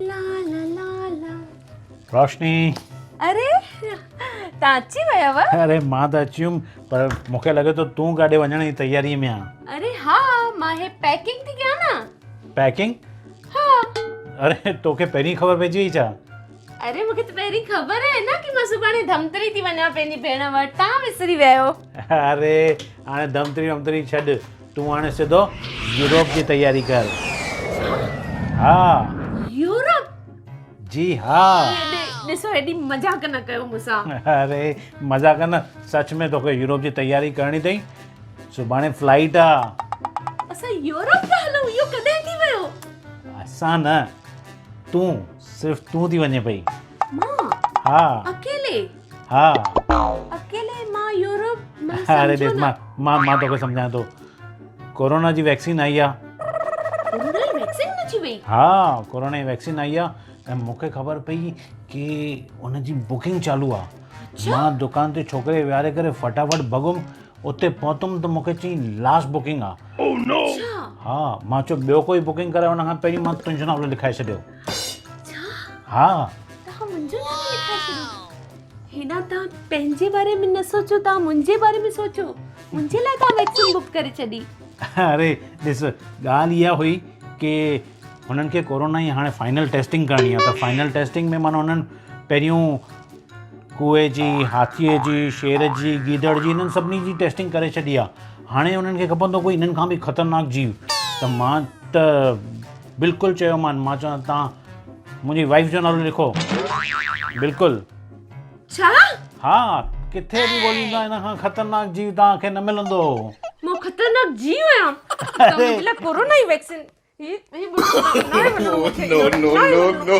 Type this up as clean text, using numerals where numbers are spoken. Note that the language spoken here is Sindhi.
لا لا لا لا. روشني. اري تان اچي ويا؟ اري مان ته اچي ويم، پر مون کي لڳي ٿو تون ڪاڏي وڃڻ جي تياري ۾ آن. اري ها، مان هي پيڪنگ ٿي ڪيان نه. پيڪنگ؟ ها. اري توکي پهرين خبر پئجي وئي ڇا؟ اري مون کي ته پهرين خبر آهي نه ڪي مان سڀاڻي ڌمتري ٿي وڃان پنهنجي ڀيڻ وٽ، تان وسري ويو. اري هاڻي ڌمتري ومتري ڇڏ، تون هاڻي سڌو يورپ جي تياري ڪر. ها. يورپ؟ جي ها. ڏسو ايڏي مذاق نه ڪيو مون سان. اري مذاق نه، سچ ۾ توکي يورپ جي تياري ڪرڻي اٿئي، سڀاڻي فلائيٽ آ. اسان يورپ ٿا هلون؟ اهو ڪڏهن ٿي ويو؟ اسان نه، تون، صرف تون ٿي وڃين پئي. مان؟ ها. اڪيلي؟ ها. اڪيلي مان يورپ؟ مان اري سمجهو ڏس نه. مان مان مان توکي سمجهان ٿو. ڪورونا جي ويڪسين آئي آ. ڪورونا جي ويڪسين اچي وئي؟ ها، ڪورونا جي ويڪسين آئي آ ۽ مون کي خبر پئي ڪي ان جي بڪنگ چالو آ. مان دڪان تي ڇوڪري کي ويهاري ڪري فٽافٽ ڀڳم، اتي پهتم ته مون کي چيائين لاسٽ بڪنگ آ. اڇا. ها، مان چيو ٻيو ڪوئي بڪنگ ڪرائي ان کان پهرين مان تنهنجو نالو لکائي ڇڏيو. ڇا؟ ها. توهان منهنجو نالو لکائي ڇڏيو؟ هيڏانهن توهان پنهنجي باري ۾ نه سوچو، توهان منهنجي باري ۾ سوچو. منهنجي لاء توهان ويڪسين بڪ ڪري ڇڏي. اري ڏس ڳالهه اها هئي ڪي هنن کي ڪورونا جي هاڻي فائنل ٽيسٽنگ ڪرڻي آهي ته فائنل ٽيسٽنگ ۾ معنيٰ هنن پهريون ڪوئي جي، هاٿيء جي، شير جي، گيدڙ جي انهن سڀني جي ٽيسٽنگ ڪري ڇڏي آهي. هاڻي انهن کي کپندو ڪوئي انهن کان به خطرناڪ جيو ته مان ته بلڪل چيومان، مان چوان تان منهنجي وائيف جو نالو لکو. بلڪل. ڇا؟ ها، ڪٿي به ڳوليندا ان کان خطرناڪ جيو توهان کي نه ملندو. مان خطرناڪ جيو آهيان؟ توهان منهنجي لاء ڪورونا جي ويڪسين. هي هي ناهي وڃڻو مون کي. No, no, no, no.